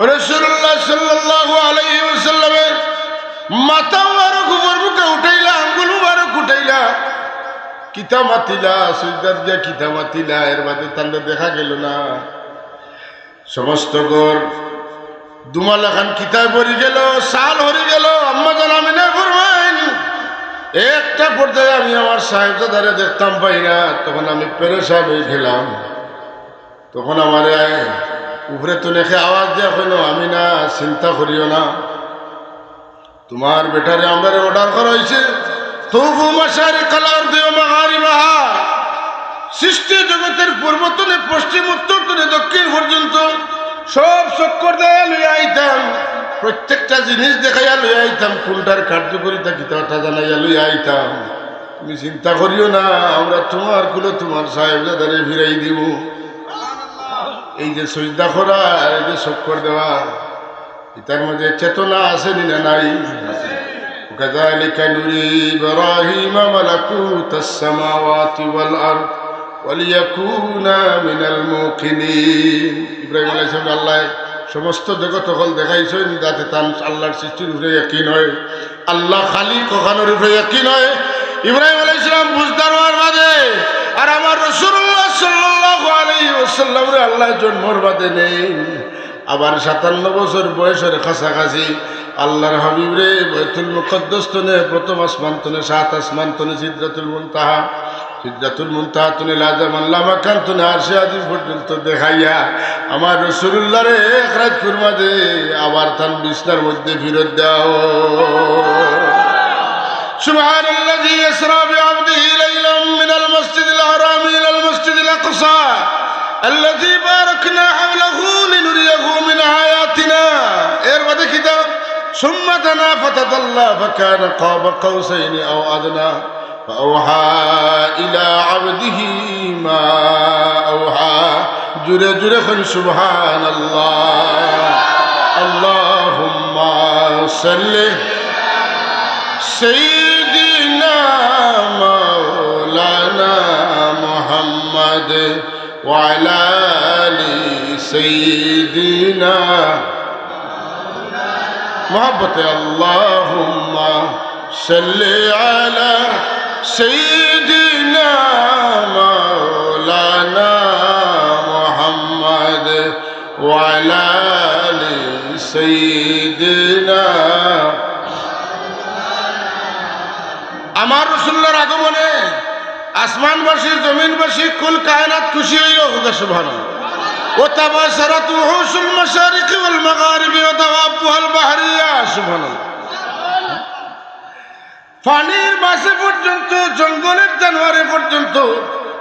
রাসূলুল্লাহ সাল্লাল্লাহু আলাইহি ওয়াসাল্লামে মাথা মুবারক উপর মুখে উঠাইলা, আঙ্গুল মুবারক উঠাইলা, কিতা মাতিলা, সজদাত গিয়া কিতা মাতিলা, এর বাদে তানরে দেখা গেল না। সমস্ত ঘর দুমা লাখান কিতায় ভরি গেল, চাল হরি গেল। আম্মা জান আমিনায় ফরমাইন, একটা পর্যায়ে আমি আমার সাহেবজাদারে দেখতাম পাই না, তখন আমি পেরেশান অই গেলাম। তখন আমারে উপরে তনে কে আওয়াজ দিয়া কইলো, "আমিনা, চিন্তা করিও না, তুমার বেটারে আমরারে অর্ডার করা অইছে, তুফু মাশারিকাল আরদি ওয়া মাগারিবাহা, সৃষ্টি জগতের পূর্ব তনে পশ্চিম, উত্তর তনে দক্ষিণ পর্যন্ত সব চক্কর দিয়া লইয়া আইতাম, প্রত্যেকটা জিনিস দেখাইয়া লইয়া আইতাম, কুনটার কার্যকারিতা কিতা অটা জানাইয়া লইয়া আইতাম। তুমি চিন্তা করিও না, আমরা তুমার কুলো তুমার সাহেবজাদারে ফিরাই দিমু।" এই যে সজদা করা আর এই যে চক্কর দেওয়া, ইতার মাঝে চেতনা আছে নি না নাই? وكذلك نري إبراهيم ملكوت السماوات والأرض وليكون من الموقنين। ইব্রাহিম আলাইহিস সালামরে আল্লায় সমস্ত জগত অকল দেখাইছইন, যাতে তান আল্লাহর সৃষ্টির উপরে ইয়াকিন অয়, আল্লাহ খালিক অখানর উপরে ইয়াকিন অয়। ইব্রাহিম আলাইহিস সালাম বুঝদার অওয়ার বাদে, আর আমার রাসূলুল্লাহ সাল্লাল্লাহু আলাইহি ওয়াসাল্লামরে আল্লায় জন্মর বাদে নেইন। আবার সাতান্ন বছর বয়সর কাছাকাছি আল্লাহর হাবিবরে বাইতুল মুকাদ্দাস তনে, প্রথম আসমান তনে, সাত আসমান তনে, সিদরাতুল মুনতাহা, সিদরাতুল মুনতাহা তুনে লাজামাল্লা মাকান তুনে আরশে আজিম পর্যন্ত দেখাইয়া আমার রাসূলুল্লাহরে এক রাইত কুরমা দে আবার তান বিছনার মধ্যে ফিরত দেও। سبحان الذي أسرى بعبده ليلا من المسجد الحرام إلى المسجد الأقصى الذي باركنا حوله لنريه من آياتنا। এর বাদে কিতা? ثم دنا فتدلى فكان قاب قوسين أو أدنى فأوحى إلى عبده ما أوحى। জুরে জুরে কইন সুবহানাল্লাহ। اللهم صل سيدنا مولانا محمد وعلى آل سيدنا محبت اللهم صل على سيدنا مولانا محمد وعلى آل سيدنا। আমার রাসূলুল্লাহর আগমনে আসমানবাসী, জমিনবাসী, কুল কায়নাত খুশি অইয়া কউক্কা সুবহানাল্লাহ। وتباشرت وحوش المشارق والمغارب ودوابها البحرية، সুবহানাল্লাহ। পানির মাছে পর্যন্ত, জঙ্গলের জানোয়ারে পর্যন্ত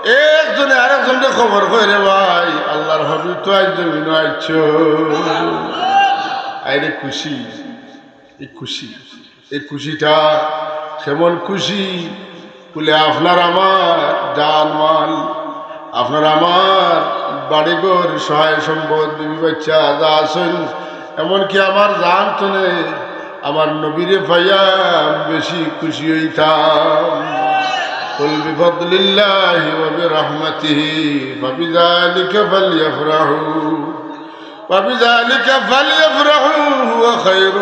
একজনে আরেকজনরে খবর কয়, "রে ভাই, আল্লাহর হাবিব তো আইজ জমিনো আইছো।" আইরে খুশি, এই খুশি, এই খুশিটা কেমন খুশি? বলে, আপনার আমার জান মাল, আপনার আমার বাড়িঘর, সহায় সম্পদ, বিবি বাচ্চা যা আছইন, এমনকি আমার জান তনে আমার নবীরে পাইয়া বেশি খুশি অইতাম। قل بفضل الله وبرحمته فبذلك فليفرحوا وبذلك فليفرحوا هو خير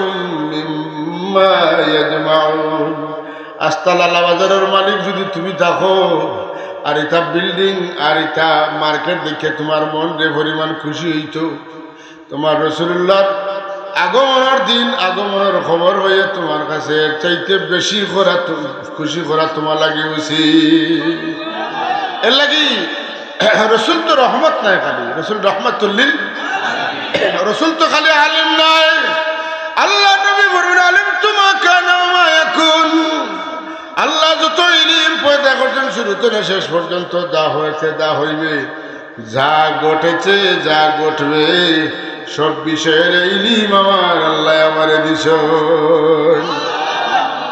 مما يجمعون। আস্তা লালা বাজারর মালিক যদি তুমি থাকো, আর ইতা বিল্ডিং, আর ইতা মার্কেট দেখিয়া তুমার মন যে পরিমাণ খুশি অইতো, তুমার রাসূলুল্লাহর আগমনর দিন, আগমনর খবর পাইয়া তুমার কাছে এর চাইতে বেশি করা তু-, খুশি করা তুমার লাগি উচিত। এর লাগি রাসূল তো রহমত নায় খালি, রাসূল রহমাতুল লিল, রাসূল তো খালি আলিম নায়। আল্লাহর নবী ফরমাইন, "علمت ما كان وما يكون।" আল্লায় যত ইলিম পয়দা করছইন শুরু তনে শেষ পর্যন্ত, যা হয়েছে, যা হইবে, যা ঘটেছে, যা ঘটবে, সব বিষয়ের ইলিম আমার আল্লায় আমারে দিছইন।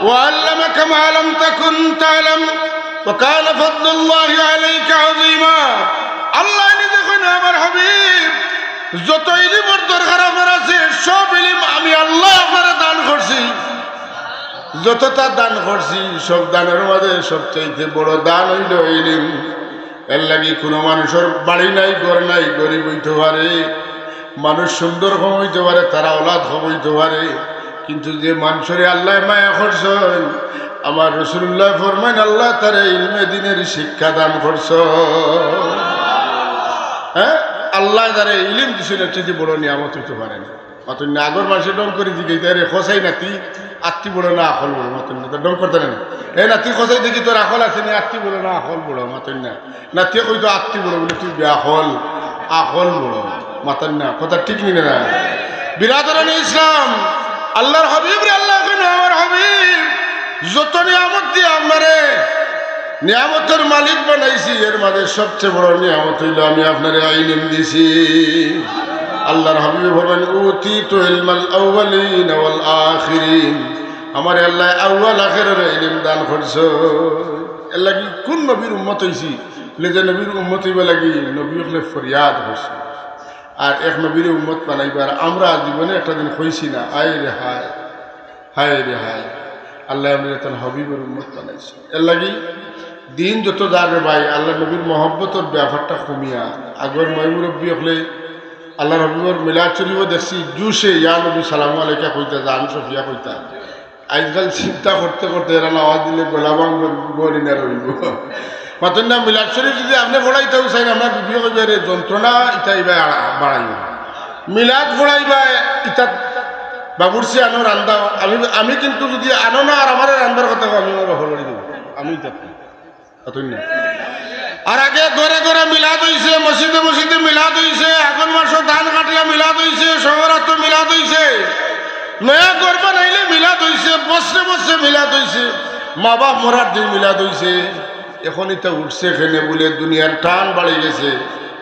وعلمك ما لم تكن تعلم وكان فضل الله عليك عظيما। আল্লায় নিজে কইন, "আমার হাবিব, যত ইলিমর দরকার আপনার আছে, সব ইলিম আমি আল্লায় আপনারে দান করছি।" যততা দান করছি, সব দানর মাঝে সবচাইতে বড় দান অইলো ইলিম। এর লাগি কুনু মানুষর বাড়ি নাই, ঘর নাই, গরিব অইতো পারে, মানুষ সুন্দর কম অইতো পারে, তার আওলাদ কম অইতো পারে, কিন্তু যে মানুষরে আল্লায় মায়া করছইন, আমার রাসূলুল্লায় ফরমাইন, আল্লায় তারে ইলমে দ্বীনের শিক্ষা দান করছইন। হ্যাঁ, আল্লায় তারে ইলিম দিছইন, এর চাইতে বড় নিয়ামত অইতো পারে না। মাতইন না, আগর মানষে ঢং করি জিগাইতা, "রে কসাই নাতি, আত্তি বড় না আকল বড়?" মাতইন না, তা ঢং করতা না নি? "এ নাতি কসাই দেখি তোর আকল আছে নি, আত্তি বড় না আকল বড়?" মাতইন না। নাতিয়ে কইতো, "আত্তি বড়।" বলে, "তুই বেআকল, আকল বড়।" মাতইন না, কথা ঠিক নি না? বিরাদরানে ইসলাম, আল্লাহর হাবিবরে আল্লায় কইন, "আমার হাবিব, যত নিয়ামত দিয়া আমারে নিয়ামতর মালিক বানাইছি, এর মাঝে সবচেয়ে বড় নিয়ামত অইলো আমি আপনারে ইলিম দিছি।" আল্লাহর হাবিবে ফরমাইন, "أوتيت علم الأولين والآخرين।" আমারে আল্লায় আউয়াল আখেরর ইলিম দান করছইন। এর লাগি কুন নবীর উম্মত অইছি? বলে যে নবীর উম্মত অইবার লাগি নবী অকলে ফরিয়াদ করছইন। আর এক নবীরে উম্মত বানাইবার আমরা জীবনে একটা দিন কইছি না, আয় রে হায়। হায় রে হায়, আল্লায় আমরারে তান হাবিবর উম্মত বানাইছইন। এর লাগি দিন যত যার রে ভাই, আল্লাহর নবীর মহব্বতর ব্যাপারটা কমিয়া। আগর ময়-মুরব্বি অকলে আল্লাহর হাবিবর মিলাদ শরীফো দেখছি, জোশে ইয়া নবী সালামু আলাইকা কইতা, জান সফিয়া কইতা। আইজকাল চিন্তা করতে করতে এরা আওয়াজ দিলে গলা ভাঙ্গর গরি না রইব। মাতইন না, মিলাদ শরীফ যদি আপনে পড়াইতাও চাইন, আপনার বিবিয়ে কইবা, "রে যন্ত্রণা, ইতা ইবা বাড়াইব।" মিলাদ পড়াইবা, ইতা বাবুর্চি আনো, রান্দাও। আমি, আমি কিন্তু যদি আনো না আর আমারে রান্দার কথা কও, আমি আমার হলড়ি দিব। আমি ইতা অতএব না। আর আগে ঘরে ঘরে মিলাদ অইছে, মসজিদে মসজিদে মিলাদ অইছে, আগন মাসো ধান কাটিয়া মিলাদ অইছে, শবে বরাতো মিলাদ অইছে। নয়া ঘর বানাইলে মিলাদ অইছে, বছরে বছরে মিলাদ অইছে, মা বাপ মরার দিন মিলাদ অইছে। এখন ইতা উঠছে কেনে বুলে দুনিয়ার টান বাড়ি গেছে।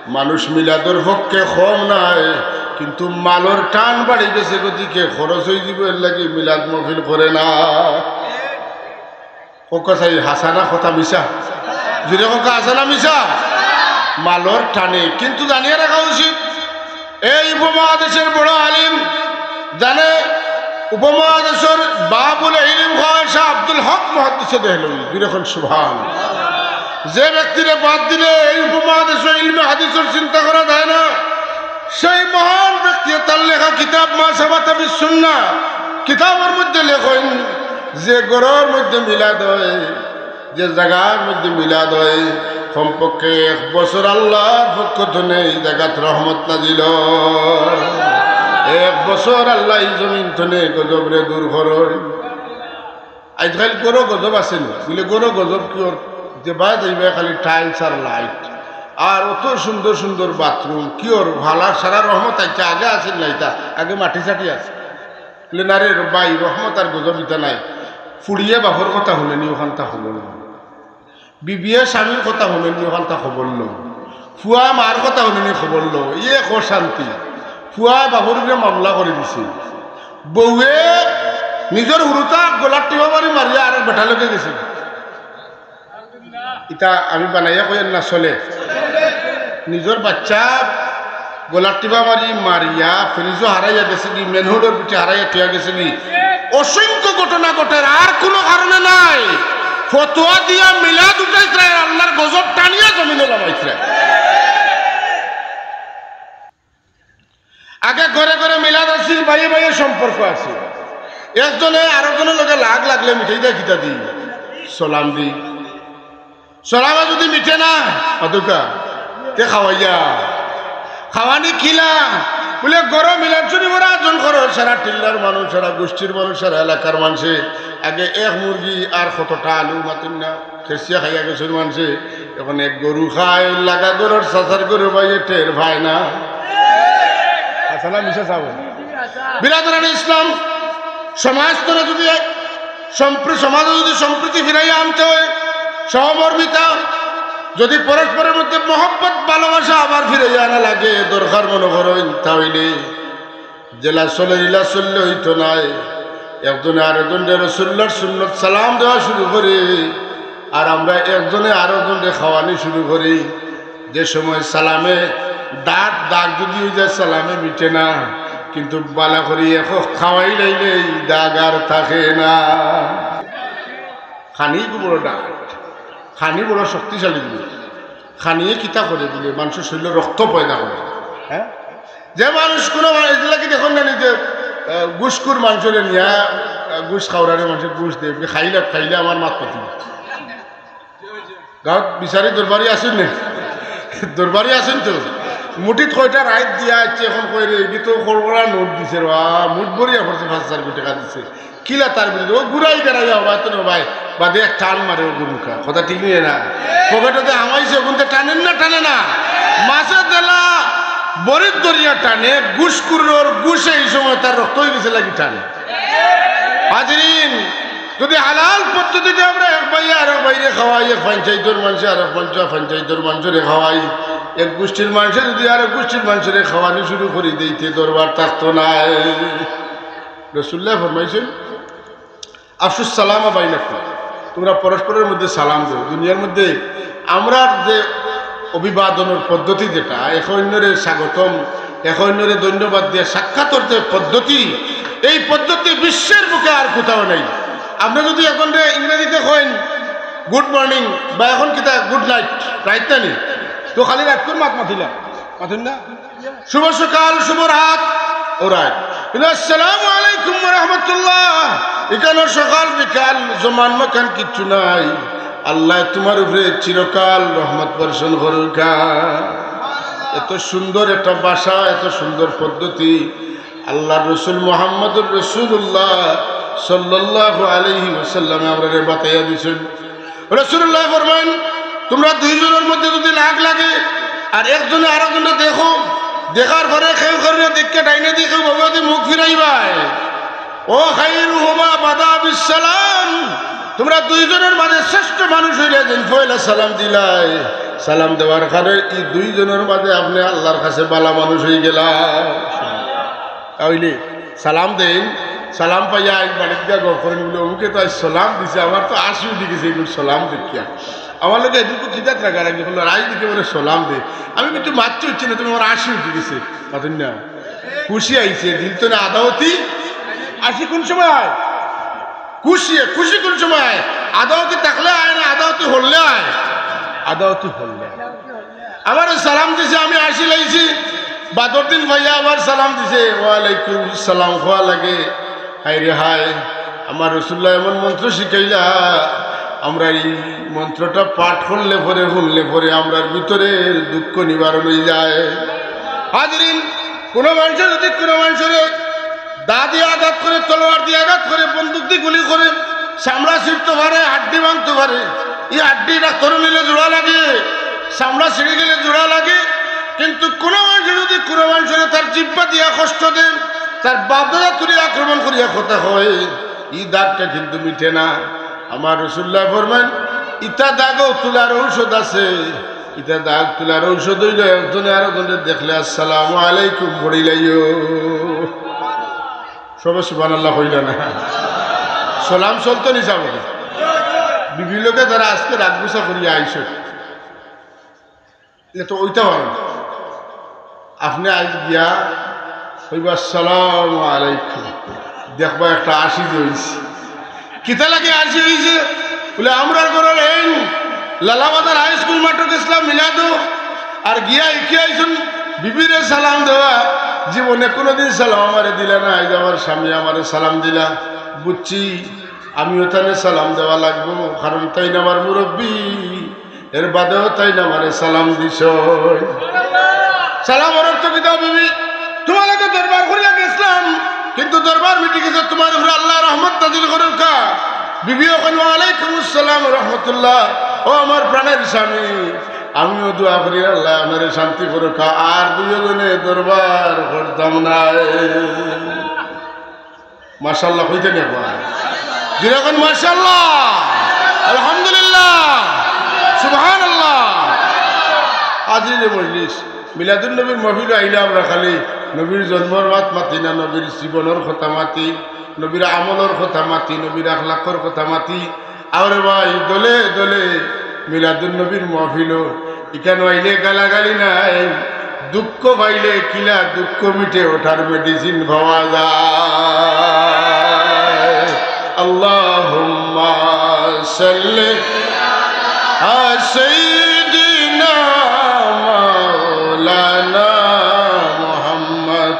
মানুষ মিলাদর পক্ষে কম নায়, কিন্তু মালর টান বাড়ি গেছে, গতিকে খরচ অই যিবো, এরলাগি মিলাদ মহফিল করে না। কউক্কা চাই, হাছা না কথা মিছা? জুরে কউক্কা, হাছা না মিছা? মালর টানে। কিন্তু জানিয়া রাখা উচিত, এই উপমহাদেশের বড় আলিম, যানে উপমহাদেশের বাবুল ইলম কয় শাহ আব্দুল হক মুহাদ্দিসে দেহলভী। জুরে কউক্কা সুবহান। যে ব্যক্তিরে বাদ দিলে এই উপমহাদেশো ইলমে হাদিসর চিন্তা করা যায় না, সেই মহান ব্যক্তি তার লেখা কিতাব মা সাবাতা বিস সুন্নাহ কিতাবর মধ্যে লেখইন, যে ঘরর মধ্যে মিলাদ অয়, যে জাগার মধ্যে মিলাদ অয়, কমপক্ষে এক বছর আল্লার পক্ষ থনে ই জাগাত রহমত নাজিল অয়। এক বছর আল্লায় ই জমিন থনে গজবরে দূর করইন। আইজকাইল ঘরো গজব আছে নি? বুলে, ঘরো গজব কিওর? যেবায় যাইবায় খালি tiles আর light, আর অত সুন্দর সুন্দর bathroom। কিওর? হালার সারা রহমত আইছে, আগে আছিল না ইতা, আগে মাটি-চাটি আছিল। বুলে, না রে ভাই, রহমত আর গজব ইতা নায়। ফুড়িয়ে বাপর কথা হুনেনি, অখানতা খবর লও। বিবিয়ে স্বামীর কথা হুনেনি, অখানতা খবর লও। ফুয়ায় মার কথা হুনেনি, খবর লও। ইয়ে এক অশান্তি। ফুয়ায় বাপর উপরে মামলা করি দিছে। বউয়ে নিজর হুরুতা গলার টিপা মারি মারিয়া আরক বেটার লগে গেছে। ইতা আমি বানাইয়া কইয়ার না, চলে। নিজর বাইচ্চা গলার টিপা মারি মারিয়া ফ্রিজো হারাইয়া গেছেগি, manholeর ভিতরে হারাইয়া থইয়া গেছেগি। অসংখ্য ঘটনা ঘটের, আর কুনু কারণে নায়। ফতোয়া দিয়া মিলাদ উঠাইতরা, আল্লার গজব টানিয়া জমিনো লামাইতরা। আগে ঘরে ঘরে মিলাদ আছিল, ভাইয়ে ভাইয়ে সম্পর্ক আছিল। একজনে আরকজনর লগে লাগ লাগলে মিটাইতা কিতা দি? সালাম দি। সালামে যুদি মিটে না, অতকা, তে খাওয়াইয়া। খাওয়ানি কিলা? বুলে, ঘরো মিলাদ শরিফর আয়োজন করো, সারা টিল্লার মানুষ, সারা গুষ্টির মানুষ, সারা এলাকার মানষে। আগে এক মুরগি আর কতটা আলু, মাতইন না, খেসিয়া খাইয়া গেছইন মানষে। এখন এক গরু খায়, লাগা ঘরর চাচার ঘরর ভাইয়ে টের পায় না। হাছা না মিছা চাও? বিরাদরানে ইসলাম, সমাজ থনে যুদি এক সম্প্রী-, সমাজো যুদি সম্প্রীতি ফিরাইয়া আনতে অয়, সহমর্মিতা, যুদি পরস্পরর মধ্যে মহব্বত, ভালোবাসা আবার ফিরাইয়া আনা লাগে, দরকার মনো করইন, তা অইলে যেলা চলের ইলা চললে অইতো নায়। একজনে আরকজনরে রসুলুল্লাহর সুন্নত সালাম দেওয়া শুরু করে, আর আমরা একজনে আরকজনরে খাওয়ানি শুরু করি। যে সময় সালামে দাগ, দাগ যুদি অই যায়, সালামে মিটে না, কিন্তু বালা করি এক খাওয়াইলাইলে ই দাগ আর থাকে না। খানি বড় দাগ, খানি বড় শক্তিশালী জিনিস। খানিয়ে কিতা করে বুলে, মানষর শরীরো রক্ত পয়দা করে। হ্যাঁ, যে মানুষ কুনু মানুষ, এগুলা কি দেখইন না নিজে, আহ, ঘুষখুর মানষরে নিয়া, আহ, ঘুষ খাওরারে মানষে ঘুষ দেয়, খাইলে, খাইলে আমার মাত পাতি। গাঁওত বিচারি দরবারি আছইন নি? দরবারি আছইন তো? মুঠিত কয়টা রাইত দিয়া আইছে, এখন কয় রে, এগি তো কড়কড়া নোট দিছে রে বা, মুঠ ভরিয়া পড়ছে, পাঁচ হাজার টেকা দিছে। কিলা তার বিরুদ্ধে? ও ঘুরাই বেড়াইয়া হবা তো না ভাই, বাদে এক টান মারে ও গুরুকা। কথা ঠিক নি না? পকেটে হামাইছে, ওখান থেকে টানেন না, টানে না? মাছে দেলা বরিত ধরিয়া টানে, ঘুষখুরর ঘুষে এই সময় তার রক্ত অই গেছে লাগি টানে। হাজিরিন, যুদি হালাল পদ্ধতিতে আমরা এক ভাইয়ে আরক ভাইরে খাওয়াই, এক পঞ্চাইতর মানষে আরক পঞ্চা-, পঞ্চাইতর মানষরে খাওয়াই, এক গুষ্টির মানষে যুদি আরক গুষ্টির মানষরে খাওয়ানি শুরু করি দেইতে দরবার থাকতো নায়। রসুলুল্লায় ফরমাইছইন, "আফশুস সালামা বাইনাকুম", তুমরা পরস্পরর মধ্যে সালাম দেও। দুনিয়ার মধ্যে আমরার যে অভিবাদনর পদ্ধতি যেটা, এক অইন্যরে স্বাগতম, এক অইন্যরে ধন্যবাদ দিয়া সাক্ষাৎর যে পদ্ধতি, এই পদ্ধতি বিশ্বর বুকে আর কুথাও নাই। আপনে যুদি একজনরে ইংরেজিতে কইন, "Good morning" বা এখন কিতা, "Good night", রাইত না নি? তো খালি রাইতকুর মাত মাতিলা, মাতইন না? শুভ সকাল, শুভ রাত, ও রাইত। কিন্তু আসসালামু আলাইকুম ওয়া রাহমাতুল্লাহ, ইখানো সকাল বিকাল, জমান মাকান কিচ্ছু নাই। আল্লায় তুমার উপরে চিরকাল রহমত বর্ষণ করুকা। এত সুন্দর একটা ভাষা, এত সুন্দর পদ্ধতি আল্লার রসুল মুহাম্মদুর রাসূলুল্লাহ সাল্লাল্লাহু আলাইহি ওয়াসাল্লামে আমরারে বাতাইয়া দিছইন। রাসূলুল্লায় ফরমাইন, তোমরা দুইজনর মধ্যে যদি লাগ লাগে আর একজনে আরোজনরে দেখো, দেখার পরে কেউ কেউরে দেখিয়া ডাইনেদি কেউ বামেদি মুখ ফিরাইবায়, ও খাইরুহুমা বাদা বিসসালাম, তোমরা দুইজনর মাঝে শ্রেষ্ঠ মানুষ অইলে যেন পয়লা সালাম দিলায়। সালাম দেওয়ার কারণে ই দুইজনর মাঝে আপনে আল্লার কাছে ভালা মানুষ অইগেলা। তাইলে সালাম দেইন, সালাম পাইয়া আইজ বাড়িত গিয়া গফ করইন, বুলে, "অমুকে তো আইজ সালাম দিছে, আমার তো আশি উঠি গেছে এগুর সালাম দেখিয়া। আমার লগে এদিকে কিতা রাগারাগি করলো, আর আইজ দেখি বলে সালাম দে। আমি কিন্তু মাততে অইচ্ছি না, তুমি আমার আশি উঠি গেছে।" মাতইন না? খুশি আইছে, দিল তো না আদাওতি। আশি কোন সময় আয়? খুশি, খুশি কোন সময় আয়? আদাওতি থাকলে আয় না, আদাওতি হরলে আয়? আদাওতি হরলে আয়। আমারে সালাম দিছে, আমি আশি লাইছি। বাদর দিন পাইয়া আবার সালাম দিছে, "ওয়ালাইকুম সালাম কওয়া লাগে।" হায় রে হায়, আমার রসুল্লায় এমন মন্ত্র শিখাইলা, আমরা ই মন্ত্রটা পাঠ করলে পরে, হুনলে পরে আমরার ভিতরে দুঃখ নিবারণ অইযায়। হাজিরিন, কুনু মানষে যুদি কুনু মানষরে দা দিয়া আঘাত করে, তলোয়ার দিয়া আঘাত করে, বন্দুক দি গুলি করে, চামড়া ছিঁড়তো পারে, হাড্ডি ভাঙতো পারে। ই হাড্ডি ডাক্তরে নিলে জোড়া লাগে, চামড়া ছিঁড়ি গেলে জোড়া লাগে। কিন্তু কুনু মানষে যুদি কুনু মানষরে তার জিব্বা দিয়া কষ্ট দেয়, তার বাপদাদা তুলি আক্রমণ করিয়া কথা কয়, ই দাগটা কিন্তু মিটে না। আমার রসুল্লায় ফরমাইন, ইতা দাগও তুলার ঔষধ আছে। ইতা দাগ তুলার ঔষধ অইলো একজনে আরোজনরে দেখলে আসসালামু আলাইকুম পড়িলাইও। সবে সুবহানাল্লাহ কইলা না? সালাম চলতো নি যাবো? বিবির লগে যারা আজকে রাগ গুছা করিয়া আইছো, ইটা তো অইতা পারে না। আপনে আইজ গিয়া কইবা, "আসসালামু আলাইকুম।" দেখবা একটা আশি যে অইছে। কিতা লাগি আশি অইছে? বুলে, "আমরার ঘরর এইন লালাবাজার হাই স্কুল মাঠো গেছলাম মিলাদো, আর গিয়া ইকি আইছইন বিবিরে সালাম দেওয়া। জীবনে কুনুদিন সালাম আমারে দিলা না, আইজ আমার স্বামী আমারে সালাম দিলা। বুঝছি, আমিও তানে সালাম দেওয়া লাগবো, কারণ তাইন আমার মুরব্বি।" এর বাদেও তাইন আমারে সালাম দিছইন। সালামর অর্থ কিতা বিবি? তুমার লগে দরবার করিয়া গেছলাম, কিন্তু দরবার মিটি গেছে, তুমার উপরে আল্লায় রহমত নাজিল করউক্কা। বিবিও কইন, "ওয়ালাইকুম আসসালাম ওয়া রাহমাতুল্লাহ।" ও আমার প্রাণের স্বামী, আমিও দোয়া করি আল্লায় আপনারে শান্তি করউক্কা। আর দুইও জনে দরবার করতাম নায়। মাশাআল্লাহ কইতা নি একবার? জোরে কইন মাশাআল্লাহ, আলহামদুলিল্লাহ, সুবহানাল্লাহ। হাজিরিনে মজলিস, মিলাদুন নবীর মাহফিলো আইলে আমরা খালি নবীর জন্মর মাত মাতি না, নবীর জীবনর কথা মাতি, নবীর আমলর কথা মাতি, নবীর আখলাকর কথা মাতি। আরে ভাই, দলে দলে মিলাদুন নবীর মাহফিলো, ইখানো আইলে গালাগালি নাই, দুঃখ পাইলে কিলা দুঃখ মিটে, ওটার মেডিসিন পাওয়া যায়। আল্লাহুম্মা সাল্লি আলা সাইয়্যিদিনা মাওলানা মুহাম্মদ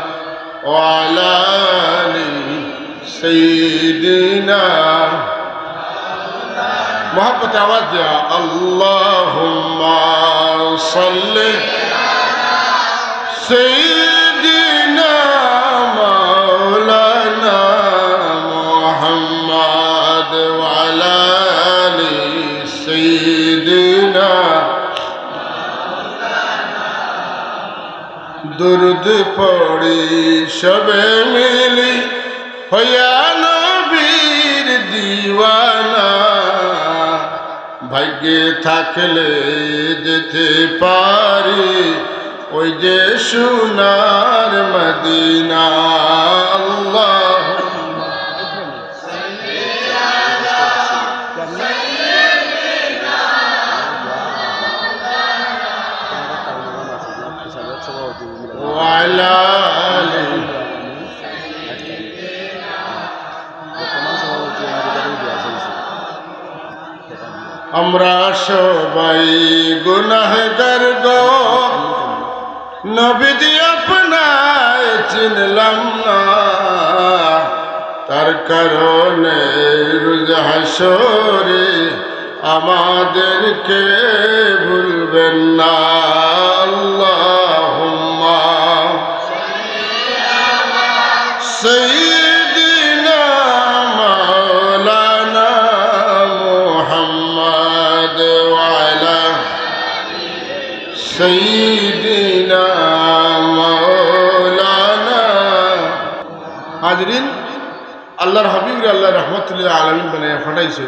ওয়া আলা আলি সাইয়্যিদিনা। মহব্বতে আওয়াজ দিয়া, আল্লাহুম্মা সাল্লি সাইয়্যিদিনা মাওলানা মুহাম্মদ ওয়া আলা আলি সাইয়্যিদিনা। দুরুদ পড়ি সবে মিলি, হইয়া নবীর দিওয়ানা। ভাগ্যে থাকলে যেতে পারি ওই যে সোনার মদিনা। আল্লাহ وعلى آله। আমরা সবাই গুনাহগার গো, নবীজি আপনায় চিনলাম না, তার কারণে রোজ হাশরে আমাদেরকে ভুলবেন না। আল্লাহুম্মা সাইয়্যিদিনা মাওলানা মুহাম্মদ ওয়া আলা হাজিরিন, আল্লাহর হাবিবরে আল্লাহ রহমতুল্লিল আলামিন বানাইয়া পাঠাইছইন,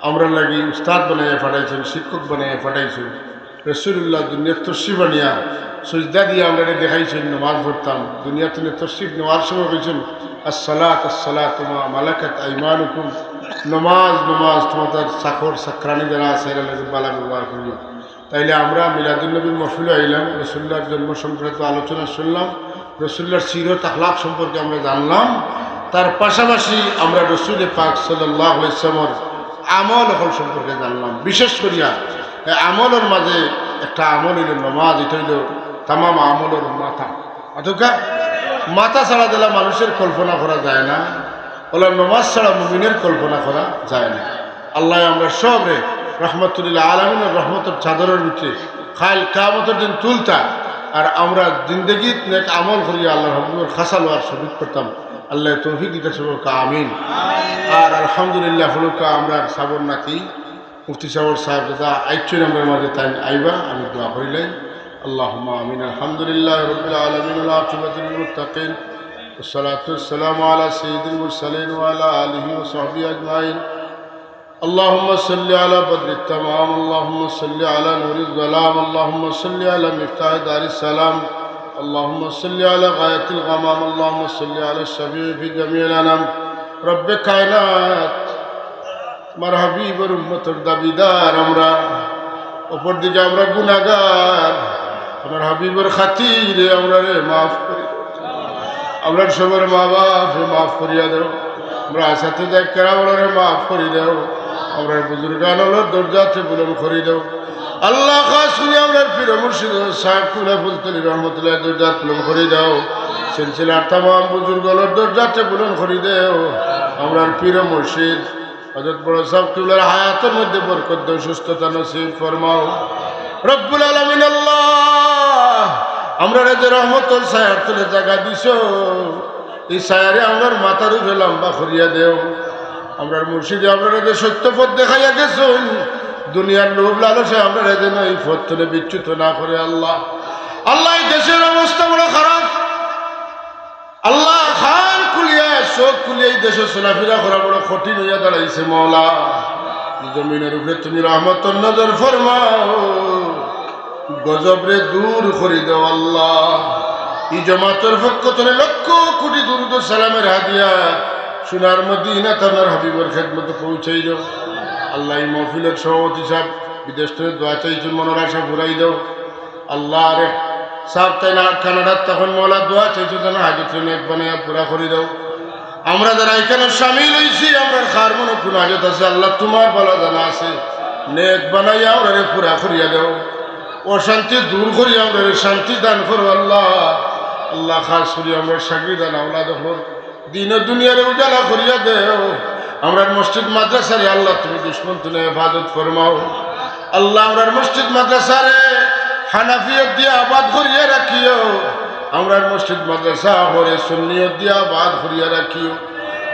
আমরার লাগি উস্তাদ বানাইয়া পাঠাইছইন, শিক্ষক বানাইয়া পাঠাইছইন। রাসূলুল্লাহ দুনিয়াত তশরিফ আনিয়া সজদা দিয়া আমরারে দেখাইছইন নমাজ পড়তাম। দুনিয়াত তশরিফ নেওয়ার সময় কইছইন, "আসসালাত, আসসালাত, মা মালাকাত আইমানুকুম।" নমাজ, নমাজ, তোমাদের চাকর চাকরানি যারা আছে, এরার লগে ভালা ব্যবহার করিও। তাইলে আমরা মিলাদুন নবীর মহফিলো আইলাম, রাসূলুল্লাহর জন্ম সংক্রান্ত আলোচনা শুনলাম, রাসূলুল্লাহর সিরত আখলাক সম্পর্কে আমরা জানলাম। তার পাশাপাশি আমরা রাসূলে পাক সাল্লাল্লাহু আলাইহি ওয়াসাল্লামর আমল অকল সম্পর্কে জানলাম। বিশেষ করিয়া এই আমলর মাঝে একটা আমল অইল নমাজ, ইটা অইল তামাম আমলর মাথা। অতকা মাথা ছাড়া যেলা মানুষের কল্পনা করা যায় না, অউলা নমাজ ছাড়া মুমিনের কল্পনা করা যায় না। আল্লাহ আমরা সবরে রহমতুল্লিল আলামিনর রহমতর চাদরর ভিতরে কাইল কিয়ামতর দিন তুলতা, আর আমরা জিন্দেগিত নেক আমল করিয়া আল্লাহর হাবিবর খাছা লওয়ার সুযোগ করতাম। আল্লাহ তৌফিক দিতা সবকা, আমিন। আর আলহামদুলিল্লাহ পড়উক্কা আমরার সাবর নাতি মুফতি সাবর সাহেব দাদা আইছইন আমরার মাঝে, তাইন আইবা, আমি দোয়া করিলাই। اللهم آمين. الحمد لله رب العالمين والعاقبة للمتقين والصلاة والسلام على سيد المرسلين وعلى آله وصحبه أجمعين. اللهم صل على بدر التمام، اللهم صل على نور الظلام، اللهم صل على مفتاح دار السلام، اللهم صل على غاية الغمام، اللهم صل على الشفيع في جميع الأنام. রব্বে কায়নাত, আমার হাবিবর উম্মতর দাবিদার আমরা, অপরদিকে আমরা গুনাহগার। আমার হাবিবর খাতিরে আমরারে মাফ করি দেও। আমরার সবর মা বাপরে মাফ করিয়া দেও। আমরার আসাতিজা কেরামরে মাফ করি দেও। আমরার বুজুর্গান অকলর দরজাতে বুলন্দ করি দেও। আল্লাহ, খাস করি আমরার পীর মুর্শিদ সাহেব কিবলা ফুলতলি রহমতুল্লাহ দরজাত বুলন্দ করি দেও। সিলসিলার তামাম বুজুর্গ অকলর দরজাতে বুলন্দ করি দেও। আমরার পীর মুর্শিদ হযরত বড় সাহেব কিবলার হায়াতর মধ্যে বরকত দেও, সুস্থতা নসিব ফরমাও। রব্বুল আলামিন আল্লাহ, আমরারে যে রহমতর ছায়ার তলে জাগা দিছো, ই ছায়ারে আমরার মাথার উপরে লম্বা করিয়া দেও। আমরার মুর্শিদে আমরারে যে সত্য পথ দেখাইয়া গেছইন, দুনিয়ার লোভ লালসে আমরারে যেন ই পথ তনে বিচ্যুত না করে আল্লাহ। আল্লাহ, ই দেশর অবস্থা বড় খারাপ। আল্লাহ, কান খুলিয়া, চোখ খুলিয়া ই দেশো চলাফিরা করা বড় কঠিন অইয়া দাঁড়াইছে। মওলা, ই জমিনর উপরে তুমি রহমতর নজর ফরমাও, গজবরে দূর করি দেও আল্লাহ। ই জমাতর পক্ষ তনে লক্ষ কোটি দুরুদ ও সালামের হাদিয়া সোনার মদিনাত আপনার হাবিবর খেদমতে পৌঁছাই দেও। আল্লাহ, ই মহফিলর সভাপতি সাহেব বিদেশ তনে দোয়া চাইছইন, মনর আশা পুরাই দেও। আল্লাহ রে, সাহেব তাইন আর কানাডাত তখন মওলা দোয়া চাইছইন, তান হাজত নেক বানাইয়া পুরা করি দেও। আমরা যারা ইখানো শামিল অইছি, আমরার কার মনো কুন হাজত আছে, আল্লাহ তুমার ভালা জানা আছে, নেক বানাইয়া আমরারে পুরা করিয়া দেও। অশান্তি দূর করি আমরারে শান্তি দান করো আল্লাহ। আল্লাহ, খাস করি আমরার শাগরিদ আন আওলাদ অকলর দিন ও দুনিয়ারে উজালা করিয়া দেও। আমরার মসজিদ মাদ্রাসারে আল্লাহ তুমি দুশমন তনে হেফাজত ফরমাও। আল্লাহ, আমরার মসজিদ মাদ্রাসারে হানাফিয়ত দিয়া আবাদ করিয়া রাখিও। আমরার মসজিদ মাদ্রাসা অকলরে সুন্নিয়ত দিয়া আবাদ করিয়া রাখিও।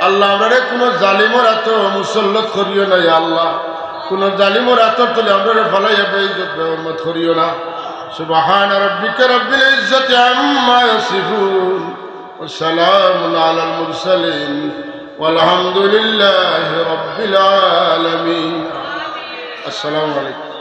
আল্লাহ, আমরারে কুনু জালিমর আতো মুসল্লত করিও না, ইয়া আল্লাহ। কুনু জালিমর আতর তলে আমরারে ফালাইয়া বেইজ্জত বেহুরমত করিও না। سبحان ربك رب العزة عما يصفون وسلام على المرسلين والحمد لله رب العالمين. السلام عليكم.